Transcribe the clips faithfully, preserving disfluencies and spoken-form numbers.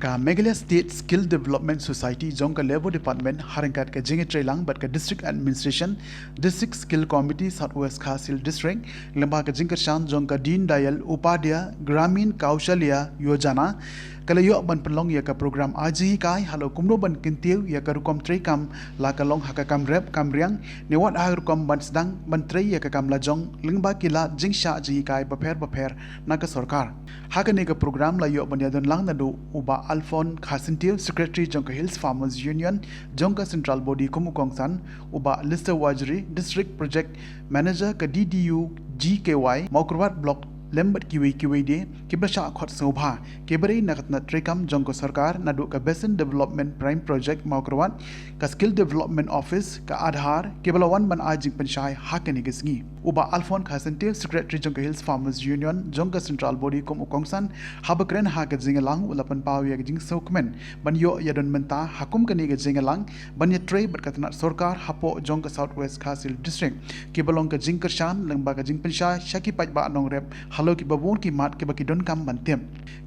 Ka Meghalaya State Skill Development Society jong ka Labour Department ha ryngkat ka jingïatreilang bad ka District Administration, District Skill Committee South West Khasi Hills District, lyngba ka jingkyrshan jong ka Deen Dayal Upadhyay Gramin Kaushalya Yojana, ka la ïoh ban pynlong ïa ka program ai jinghikai halor kumno ban kyntiew ïa ka rukom treikam, la ka long ha ka kam rep kam riang, ne wat ha ka rukom ban sdang ban trei ïa ka kam lajong, lyngba ki lad jingshah jinghikai bapher bapher na ka sorkar. Ha kane ka program la ïoh ban ïadon lang naduh u Bah Alphonse Kharsyntiew, Secretary jong ka Hills Farmers Union jong ka Central Body kum u kongsan, u Bah Lester Wajri, District Project Manager ka D D U G K Y Mawkyrwat Block, lem bad kiwei kiwei de kiba la shah khot sngewbha, kiba dei na ka tnat treikam jong ka sorkar, naduh ka Basin Development Prime Project Mawkyrwat, ka Skill Development Office, ka Aadhaar, kiba la wan ban ai jingpynshai ha kane ka sngi. U Bah Alphonse Kharsyntiew, Secretary jong ka Hills Farmers Union jong ka Central Body kum u kongsan, haba kren ha ka jingïalang u la pynpaw ïa ka jingsngewkmen ban ïoh ïadon mynta ha kum kane ka jingïalang, ban ïatrei bad ka tnat sorkar hapoh jong ka South West Khasi Hills District, kiba long ka jingkyrshan lyngba ka jingpynshai sha ki paidbah nongrep halor kiba bun ki mat kiba ki donkam ban tip.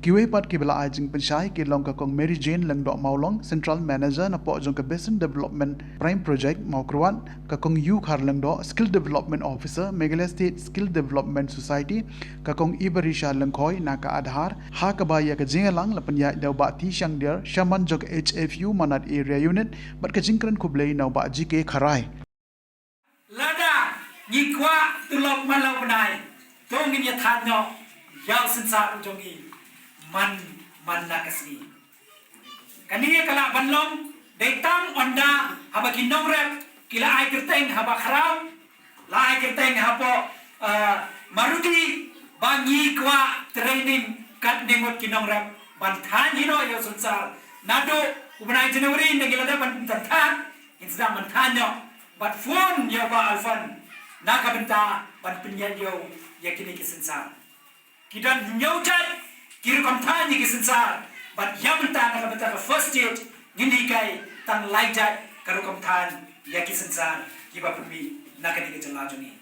Kiwei pat kiba la ai jingpynshai ki long ka Kong Mary Jane Lyngdoh Mawlong, Central Manager napoh jong ka Basin Development Prime Project Mawkyrwat, ka Kong Yu Khar Lyngdoh, Skill Development Officer, Meghalaya State Skill Development Society, ka Kong Ibarisha Lyngkhoi na ka Aadhaar, ha kaba ïa ka jingïalang la pynïaid da u Bah T Shangdiar, Chairman jong ka H F U Manad Area Unit, bad ka jingkren khublei na u Bah G K Kharai. Lada ngi kwah tulop man la u bnai, to ngin ïa than noh ïa u synsar u jong ngi man, man la ka sngi. Kane ka lah ban long dei tang ynda haba ki nongrep ki la ai kyrteng haba khraw, la ai kyrteng hapoh, eh, Marudi, ba ngi kwah training kat ne ngut ki nongrep ban than hi noh ïa u synsar. Naduh u bnai January nda ngi la dep ban than, ngin sdang ban than noh bad phone ïa u Bah Alphonse na ka bynta ban pynïaid ïa u ïa kine ki synsar. Ki don hynñiew jait ki rukom than ïa ki synsar, bad ïa mynta na ka bynta ka first stage ngin hikai tang lai jait ka rukom than ïa ki synsar kiba pynmih na kane ka jylla jong ngi.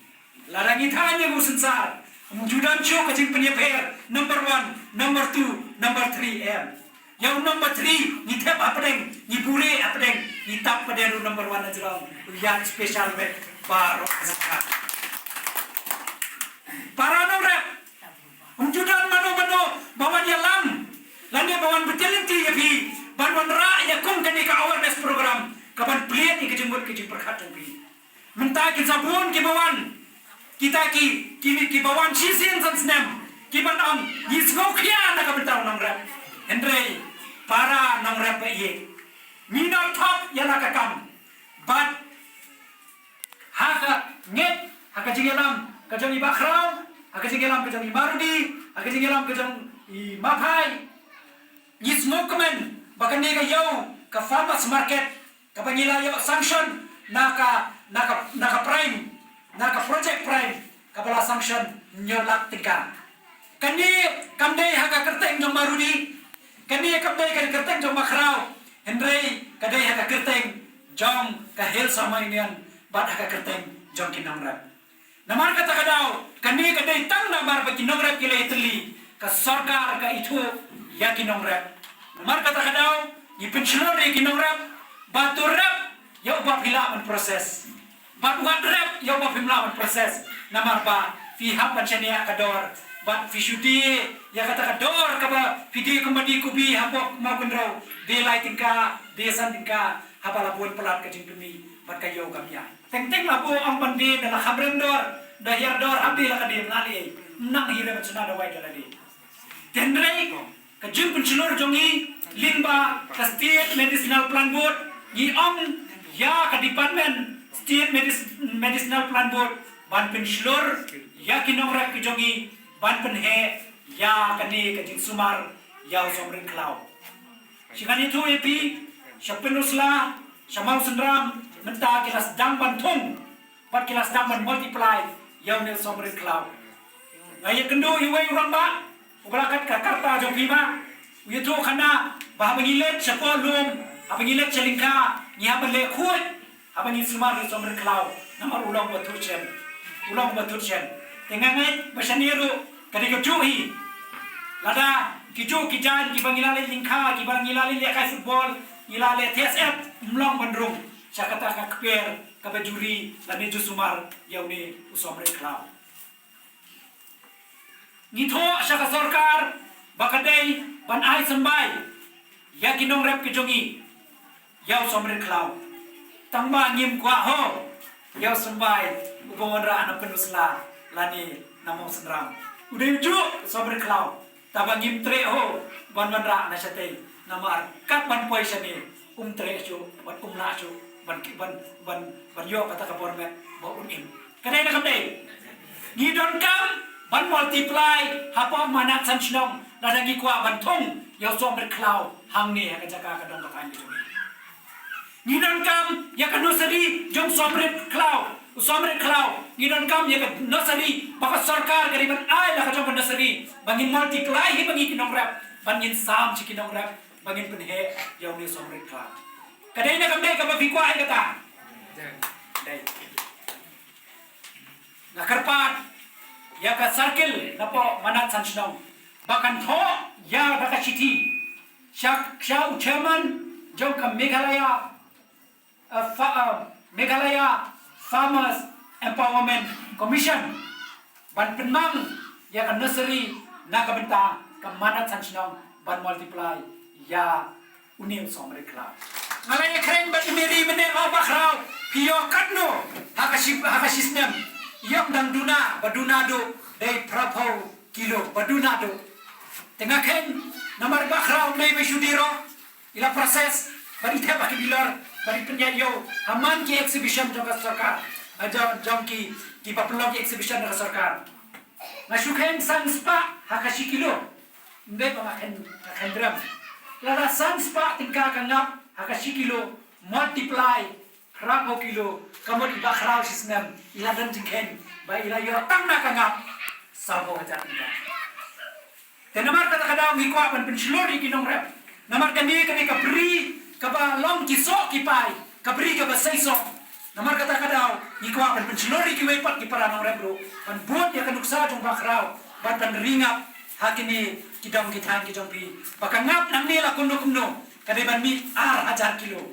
Lada ngi than ïa u synsar, ym ju don shuh ka jingpynïapher number one, number two, number three em. Ïa u number three ngi thep hapdeng, ngi bure hapdeng, ngi tap pat ïa u number one na jrong. U ïaid special wet baroh ka jaka. Para nongrep, ym ju don mano mano ba wan ïalam lane ba wan bteng lynti ïa phi ban wanrah ïa kum kane ka awareness program kaban plie ïa ka jingmut ka jingpyrkhat jong phi. Mynta kin sa bun kiba wan, kita ki, ki, kiba wan shisien san snem, kiban ong ngi sngewkhia na ka bynta u nongrep. Hynrei para nongrep ba ïeit, ngi nang thok ïa la ka kam. Bad ha ka ngeit, ha ka jingïalam ka jong i Bah Khraw, ha ka jingïalam ka jong i Marudi, ha ka jingïalam ka jong i Maphai, ngi sngewkmen ba kane ka ïew ka farmers market kaba ngi la ïoh sanction na ka, na ka, na ka Prime, na ka Project Prime, kaba la sanction hynñiew lak tyngka. Kane kam dei ha ka kyrteng jong Marudi, kane kam dei ha ka kyrteng jong Makhraw, hynrei ka dei ha ka kyrteng jong ka Hills Farmers Union bad ha ka kyrteng jong ki nongrep. Namar kata ka daw, kane ka dei tang namar ba ki nongrep ki la ïatylli, ka sorkar ka ithuh ïa ki nongrep. Namar kata ka daw, ngi pynshlur ïa ki nongrep ba to rep ïa uba phi lah ban process. Bad wat rep ïa uba phim lah ban process. Namar ba phi hap ban shaniah ka dor, bad phi shu die ïa kata ka dor kaba phi die kumba die kubi hapoh Mawkynrew, die lai tyngka, die san tyngka, haba la bun palat ka jingpynmih bad ka ïew kam ïaid. Teng teng la buh ong ban die, da la kham rem dor, da hiar dor, hap die la ka die, la lei. Nang hi rem shna dawai da la die. Hynrei ka jingpynshlur jong ngi lyngba ka State Medicinal Plant Board, ngi ong ïa ka department State Medis-, Medicinal Plant Board ban pynshlur ïa ki nongrep ki jong ngi ban pynheh ïa kane ka jingsumar ïa u Somrin Khlaw. Shi ngan ïathuh ïa phi, sha Pynursla, sha Mawsynram, mynta ki la sdang ban thung bad ki la sdang ban multiply ïa une u Somrin Khlaw. Nga ïakynduh ïa uwei u rangbah uba la kat ka karta jong phi ba u ïathuh khana ba haba ngi leit shapoh lum, haba ngi leit sha lyngkha, ngi hap ban leh khuid haba ngi sumar ïa u Somrin Khlaw, namar u long uba thut shen. U long uba thut shen. Te nga ngeit ba shane ruh ka dei kajuh hi. Lada Ki ju ki jan ki ba ngi la leh lyngkha, ki ba ngi la leh lehkai football, ngi la leh T S F, ym long ban rung sha kata ka kper ka ba juri lane ju sumar ïa une u Somrit Khlaw. Ngi thoh sha ka sorkar ba ka dei ban ai symbai ïa ki nongrep ki jong ngi ïa u Somrit Khlaw. Tang ba ngim kwah ho ïa u symbai u ba wanrah na Pynursla lane na Mawsynram. U dei u juh u Somrit Khlaw. Tang ba ngim treh ho ban wanrah na shatei. Namar kat ban poi shane um treh shuh, ban um lah shuh, ban ki-, ban, ban, ban ïoh kata ka bor met ba un im. Ka dei ne kam dei? Ngi donkam ban multiply hapoh Manat San Shnong lada ngi kwah ban thung ïa u Somrit Khlaw hangne ha ka jaka ka dong ka thaiñ ka jong ngi. Ngi donkam ïa ka nursery jong Somrit Khlaw, u Somrit Khlaw. Ngi donkam ïa ka nursery ba ka sorkar ka dei ban ai la ka jong ka nursery ba ngin multiply hi ba ngi ki nongrep, ba ngin sam shi ki nongrep, ba ngin pynheh ïa une u Somrit Khlaw. Ka dei ne kam dei kaba phi kwah ïa kata? Dei. Nga kyrpad ïa ka circle napoh Manat San Shnong ba kan thoh ïa da ka shithi sha, sha u chairman jong ka Meghalaya, uh, fa-, uh, Meghalaya Farmers Empowerment Commission ban pynmang ïa ka nursery na ka bynta ka Manat San Shnong ban multiply ïa une u Somrit Khlaw. Nga la ïakren bad i Mary mynne, nga ong, Bah Khraw, phi ïoh katno ha ka shi, ha ka shi snem? I ong dang duna, ba duna duh dei phraphew kilo, ba duna duh. Te nga khein namar Bah Khraw ym dei ba shu die ruh, i la process bad i thep ha ki dealer bad i pynïaid ïa u ha man ki exhibition jong ka sorkar, ha jong, jong ki, ki ba pynlong ki exhibition jong ka sorkar. Nga shu khein san spah ha ka shi kilo. Ym dei ba nga khein, nga khein dram. Lada san spah tyngka ka ngap ha ka shi kilo, multiply phraphew kilo, ka mut i Bah Khraw shi snem i la don jingkhein ba i la ïoh tang na ka ngap sawphew hajar tyngka. Te namar kata ka daw ngi kwah ban pynshlur ïa ki nongrep. Namar kane ka dei ka bri kaba long ki soh ki pai, ka bri kaba sei soh. Namar kata ka daw ngi kwah ban pynshlur ïa kiwei pat ki para nongrep ruh ban bud ïa ka nuksa jong Bah Khraw bad ban ri ngap ha kine ki dong ki thaiñ ki jong phi. Ba ka ngap nangne la kumno kumno ka dei ban mih ar hajar kilo.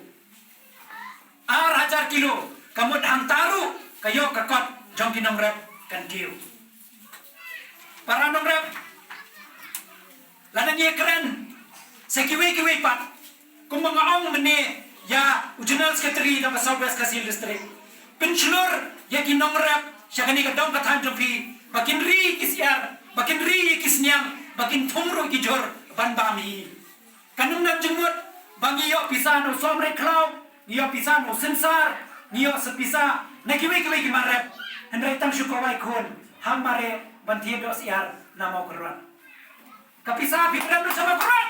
Ar hajar kilo, ka mut hangta ruh ka ïoh ka kot jong ki nongrep kan kiew. Para nongrep, lada ngi kren sa kiwei kiwei pat, kumba nga ong mynne ïa u General Secretary jong ka South West Khasi Hills District, pynshlur ïa ki nongrep sha kane ka dong ka thaiñ jong phi ba kin ri ki syiar, ba kin ri ki sniang, ba kin thung ruh ki jhur ban bam hi. Kan ym don jingmut ba ngi ïoh pisa na u Somrit Khlaw, ngi ïoh pisa na u Synsar, ngi ïoh sa pisa na kiwei kiwei ki mar rep. Hynrei tang shu kawei khun ha Mawkyrwat ban thied dohsyiar na Mawkyrwat. Ka pisa phi kren ruh sha Mawkyrwat.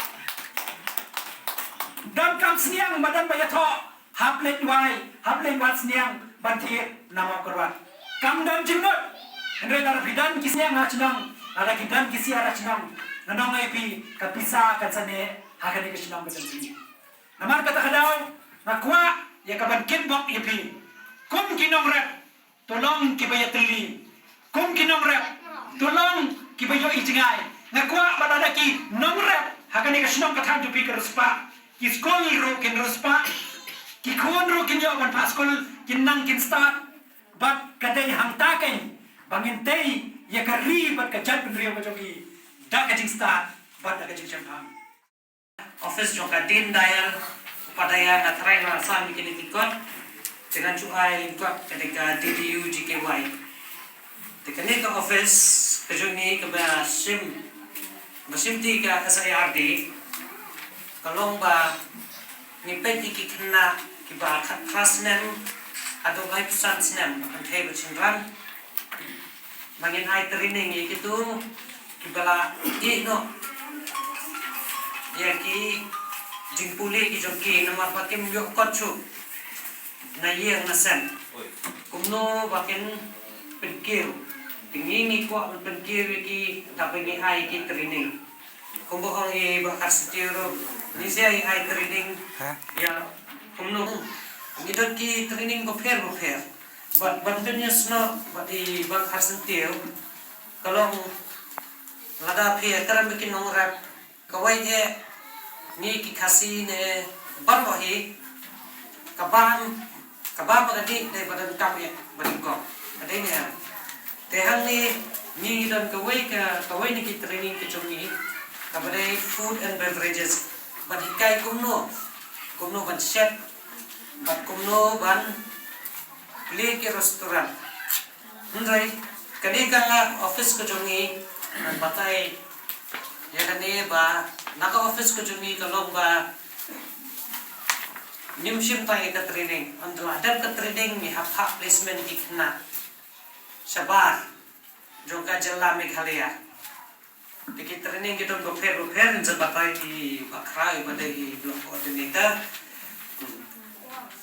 Donkam sniang ba don ba ïathoh hap leit wai, hap leit wad sniang ban thied na Mawkyrwat. Kam don jingmut. Hynrei lada phi don ki sniang ha shnong, lada ki don ki syiar ha shnong, nga ong ïa phi ka pisa kan sa neh ha kane ka shnong ka jong phi. Namar kata ka daw nga kwah ïa ka ban kitbok ïa phi kum ki nongrep. To long kiba ïatylli kum ki nongrep, to long kiba ïohi jngai. Nga kwah ba lada ki nongrep ha kane ka shnong ka thaiñ jong phi ki riewspah, ki skul ruh kin riewspah, ki khun ruh kin ïoh ban phah skul, kin nang kin stad. Bad ka dei hangta keiñ ba ngin tei ïa ka ri bad ka jaitbynriew ka jong ngi da ka jingstad bad da ka jingshemphang. Office jong ka Deen Dayal Upadhyaya, nga tharai nga la sam ïa kine ki kot. Te ngan shu ai lyngkot ka dei ka D D U G K Y. Te kane ka office ka jong ngi kaba shim, ba shim ti ka S I R D, ka long ba ngi peit ïa ki khynnah kiba khatphra snem haduh laiphew san snem, kynthei bad shynrang. Ba ngin ai training ïa kito kiba la ïeh noh ïa ki jingpule ki jong ki, namar ba kim ïoh kot shuh na ïing na sem. Kumno ba kin pynkiew? Te ngi ngi kwah ban pynkiew ïa ki da ba ngi ai ki training. Kumba ong i Bah Kharsyntiew ruh, ngi sa ai training ïa kumno. Ngi don ki training bapher bapher. Bad ban pynsngew bad i Bah Kharsyntiew, ka long lada phi ïakren bad ki nongrep, Kawei eh, ngi ki Khasi ne baroh hi, ka bam, ka bam ba ka dih dei ba donkam eh ba nyngkong. Ka dei ne em. Te hangne ngi don kawei ka, kawei na ki training ka jong ngi, kaba dei food and beverages. Ban hikai kumno, kumno ban shet, bad kumno ban plie ki restaurant. Hynrei kane ka office ka jong ngi, ngan batai ïa kane ba na ka office ka jong ngi ka long ba ngim shim tang ïa ka training. Hynrei la dep ka training ngi hap phah placement ki khynnah shabar jong ka jylla Meghalaya. Te ki training ki don bapher bapher, ngan sa batai ïa i Bah Khraw, i ba dei i block coordinator. Hmm.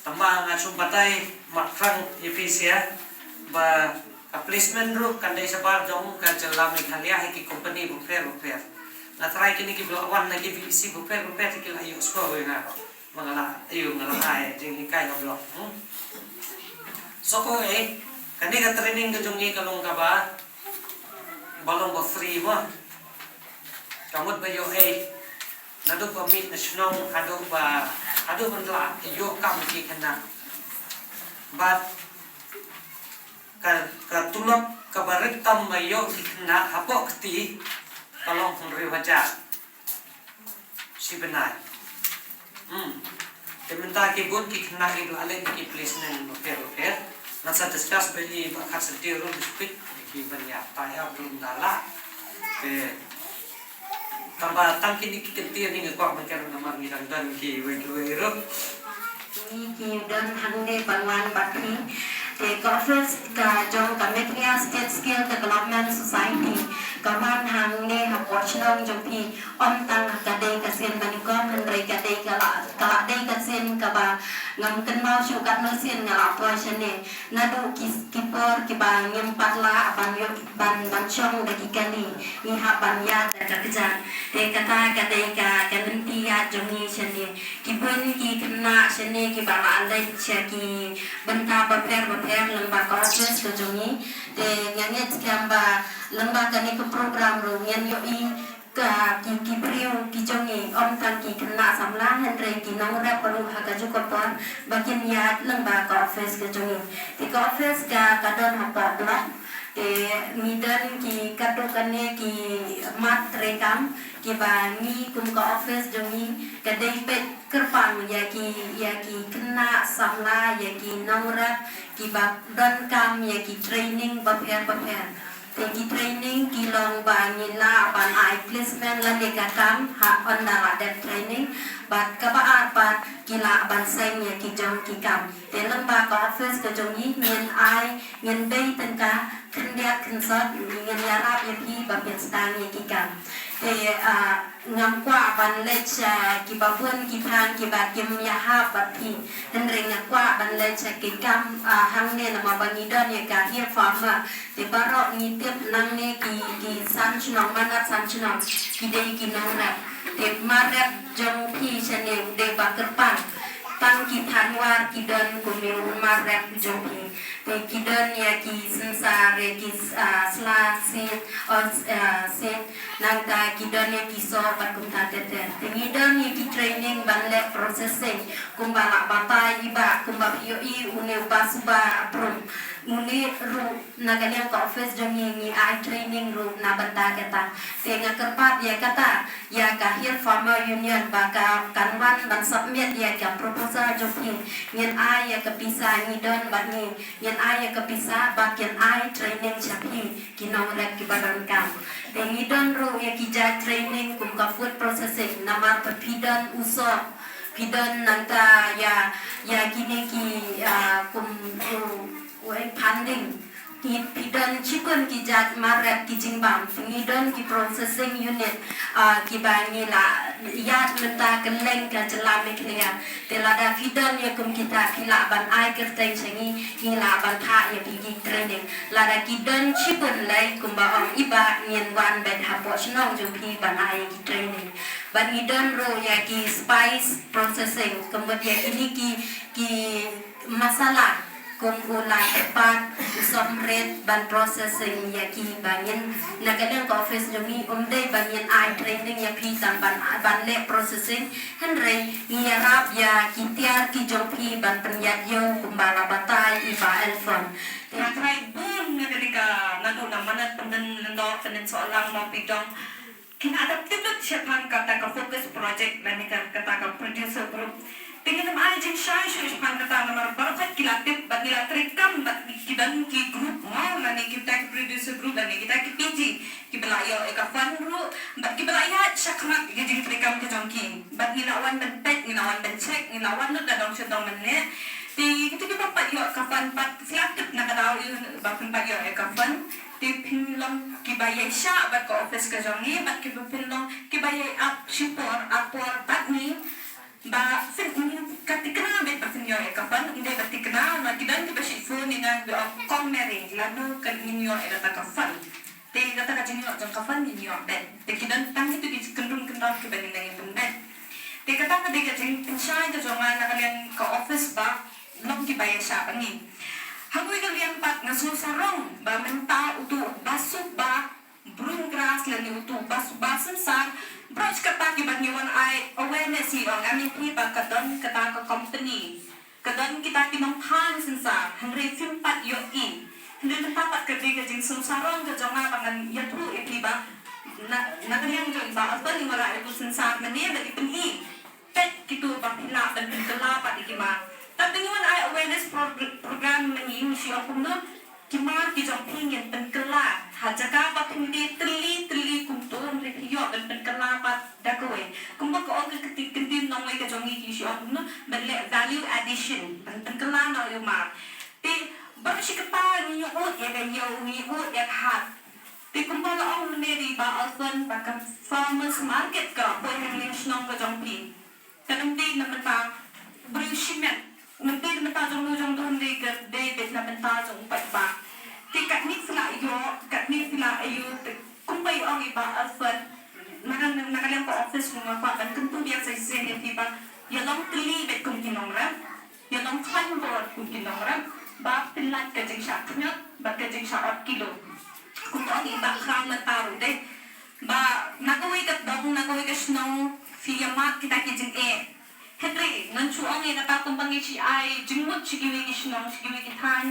Tangba nga shu batai markhang ïa phi sha ba ka placement ruh kan dei shabar jong ka jylla Meghalaya ha ki company bapher bapher. Nga tharai kine ki ba la wan na ki V E C bapher bapher te ki la ïoh shuwa ïa nga. Ba nga la, aïu, nga la ai jinghikai ha block. Hmm. So ko eh, kane ka training ka jong ngi ka long kaba, ba long ba free mo. Ka mut ba ïoh eh, naduh ba mih na shnong haduh ba, haduh ban lah ïoh kam ki khynnah. Bad ka, ka tulop kaba rit tam ba ïoh ki khynnah hapoh kti ka long hynriew hajar shi bnai. Hmm. Te mynta ki bun ki khynnah ki la leit ki placement bapher bapher. Ngan sa discuss bad i Bah Kharsyntiew ruh speak ki ban ïa tai ha bun da la. Te tangba tang kine ki kyntien nga kwah ban kren namar ngi dang don kiwei kiwei ruh. Ngi ki don hangne ban wan bad phi. Te ka office ka jong ka Meghalaya State Skill Development Society ka wan hangne hapoh shnong jong phi. Ym tang ka dei ka sien ba nyngkong hynrei ka dei ka la, ka la dei ka sien kaba ngam kynmaw shuh katno sien nga la poi shane. Naduh ki, ki por kiba ngim pat lah ban ïoh ban, ban shong da ki kali, ngi hap ban ïaid da ka kjat. Te kata ka dei ka, ka lynti ïaid jong ngi shane. Ki bun ki khynnah shane kiba la leit sha ki bynta bapher bapher lyngba ka office ka jong ngi. Te nga ngeit skhem ba lyngba kane ka program ruh ngin ïohi ka ki, ki briew ki jong ngi, ym tang ki khynnah samla hynrei ki nongrep ruh ha kajuh ka por ba kin ïaid lyngba ka office ka jong ngi. Te ka office ka, ka don hapoh block. Te ngi don ki katto katne ki mat treikam kiba ngi kum ka office jong ngi ka dei peit kyrpang ïa ki, ïa ki khynnah samla, ïa ki nongrep kiba donkam ïa ki training bapher bapher. Te ki training ki long ba ngin lah ban ai placement lane ka kam ha ynda la dep training, bad kaba ar pat ki lah ban seng ïa ki jong ki kam. Te lyngba ka office ka jong ngi ngin ai, ngin bei tyngka khyndiat khynsot, ngin ïarap ïa phi ba phin sdang ïa ki kam. Te, ah, ngam kwah ban leit sha kiba bun ki thaiñ kiba kim ïahap bad phi. Hynrei nga kwah ban leit sha ki kam, ah, hangne namar ba ngi don ïa ka Hill Farmer. Te baroh ngi tip nangne ki, ki san shnong, mano san shnong ki dei ki nongrep. Te mar rep jong phi shane u dei ba kyrpang. Tang ki thaiñ War ki don kum u mar rep jong phi. Te ki don ïa ki synsar, ïa ki, ah, sla, sit, oh, ah, sit. Nangta ki don ïa ki soh bad kumta ter ter. Te ngi don ïa ki training ban leh processing. Kumba la batai i Bah, kumba phi ïohi une u Bah Suba Abrum. Une ruh na ka liang ka office jong ngi ngi ai training ruh na bynta kata. Te nga kyrpad ïa kata, ïa ka Hill Farmer Union ba ka kan wan ban submit ïa ka proposal jong phi. Ngin ai ïa ka pisa, ngi don bad ngi. Ngin ai ïa ka pisa ba kin ai training sha phi ki nongrep kiba donkam. Te ngi don ruh ïa ki jait training kum ka food processing namar ba phi don u soh, phi don nangta ïa, ïa kine ki, ah, kum u, u funding. Ngi, phi don shibun ki jait mar rep ki jingbam. Ngi don ki processing unit, ah, kiba ngi la ïaid mynta kylleng ka jylla Meghalaya. Te lada phi don ïa kum kita phi lah ban ai kyrteng sha ngi, ngi lah ban phah ïa phi ki training. Lada ki don shibun lei kumba ong i Bah ngin wan beit hapoh shnong jong phi ban ai ïa ki training. Bad ngi don ruh ïa ki spice processing, ka mut ïa kine ki, ki masala. Kum u la pat u soprit ban processing ïa ki ba ngin na ka liang ka office jong ngi um dei ba ngin ai training ïa phi tang ban ban leh processing, hynrei ngi ïarap ïa ki tiar ki jong phi ban pynïaid ïew kumba la batai i Bah Alfon. Nga trai bun na ka dei ka naduh na manat pyndon lyngdoh pyndon sohlang mo phi dong. Ki la dap tip lut shaphang kata ka focus project lane ka kata ka producer group. Te ngin ym ai jingshai shuh shaphang kata namar baroh khoit ki la tip bad ngi la treikam bad ki don ki group mo lane kita ki producer group lane kita ki P G kiba la ïoh ïa ka fund ruh bad kiba la ïaid shakhmat ïa ka jingtreikam ka jong ki. Bad ngi la wan ban peit, ngi la wan ban check, ngi la wan lut da dong sha dong mynne. Te kita kiba pat ïoh ka fund pat ki la tip na ka daw ïa ba phin pat ïoh ïa ka fund. Te phin long kiba ïaishah bad ka office ka jong ngi bad kiba phin long kiba ïai ap shipor apor bad ngi ba phin ka thikna bad ba phin ïoh ïa ka fund, ym dei ba thikna na ki don kiba shait phone ïa nga ba ong Kong Mary lano kan ngin ïoh ïa kata ka fund. Te kata ka jingïoh jong ka fund ngin ïoh bad te ki don tang kitu ki kyndrum kyndram kiba ngin nang ïa pynbeit. Te kata ka dei ka jingpynshai ka jong nga na ka liang ka office ba long kiba ïaishah bad ngi. Ha kawei ka liang pat nga sngewsarong ba mynta utu u Bah Sukba Brun Grass lane utu u Bah Sukba Synsar, baroh shi katta kiba ngi wan ai awareness ngi ong ïa phi ba ka don kata ka company. Ka don kita ki nongthaiñ Synsar, hynrei phim pat ïohi. Hynrei mynta pat ka dei ka jingsngewsarong ka jong nga ba ngan ïathuh ïa phi ba na na ka liang jong i Bah Alfon i wanrah ïa u Synsar mynne ba i pyni. Peit kitu ba phi lah ban pynkylla pat ïa ki mar. Tad ba ngi wan ai awareness pro- program mynne ngi shu ong kumno ki mar ki jong phi ngin pynkylla. Ha jaka ba phin dei tylli tylli kumto hynrei phi ïoh ban pynkylla pat da kawei. Kumba ka ong ka ktien, ktien nongwei ka jong ngi ki shu ong kumno ban leh value addition ban pynkylla noh ïa u mar. Te baroh shi katta ngi ïoh ïa ka ïew, ngi ïoh ïa ka hat. Te kumba la ong mynne da i Bah Alfon ba ka farmers market ka la poi hangne ha shnong ka jong phi. Kan ym dei na bynta briew shimet, ym dei na bynta jong u jong u, dei ka dei beit na bynta jong u paidbah. Te katne phi la ïoh, katne phi la ïoh te kumba i ong i Bah Alfon. Na ka na ka liang ka office nga kwah ban kyntu biang sa shisien ïa phi ba ïa long tylli beit kum ki nongrep. Ïa long khlaiñ bor kum ki nongrep ba pynlait ka jingshah khñiot bad ka jingshah ot kilo. Kumba ong i Bah Khraw mynta ruh dei ba na kawei ka dong na kawei ka shnong phi ïa mad kita ki jingeh. Hynrei ngan shu ong ïa kata kumba ngi shu ai jingmut sha kiwei ki shnong sha kiwei ki thaiñ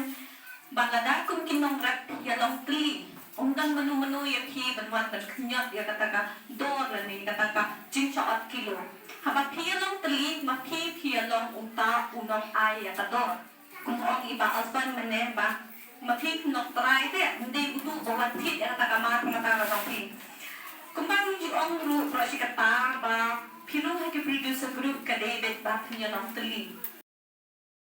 ba lada kum ki nongrep ïa long tylli. Ym don mano mano ïa phi ban wan ban khñiot ïa kata ka dor lane kata ka jingshah ot kilo. Haba phi ïa long tylli ma phi phi ïa long uta u nongai ïa ka dor. Kum ong i Bah Alfon mynne ba ma phi phi nongtrai te ym dei utu ba wan thied ïa kata ka mar kata ka dong phi. Kumba ngi ong ruh baroh shi katta ba phi ruh ha ki producer group ka dei beit ba phin ïa long tylli.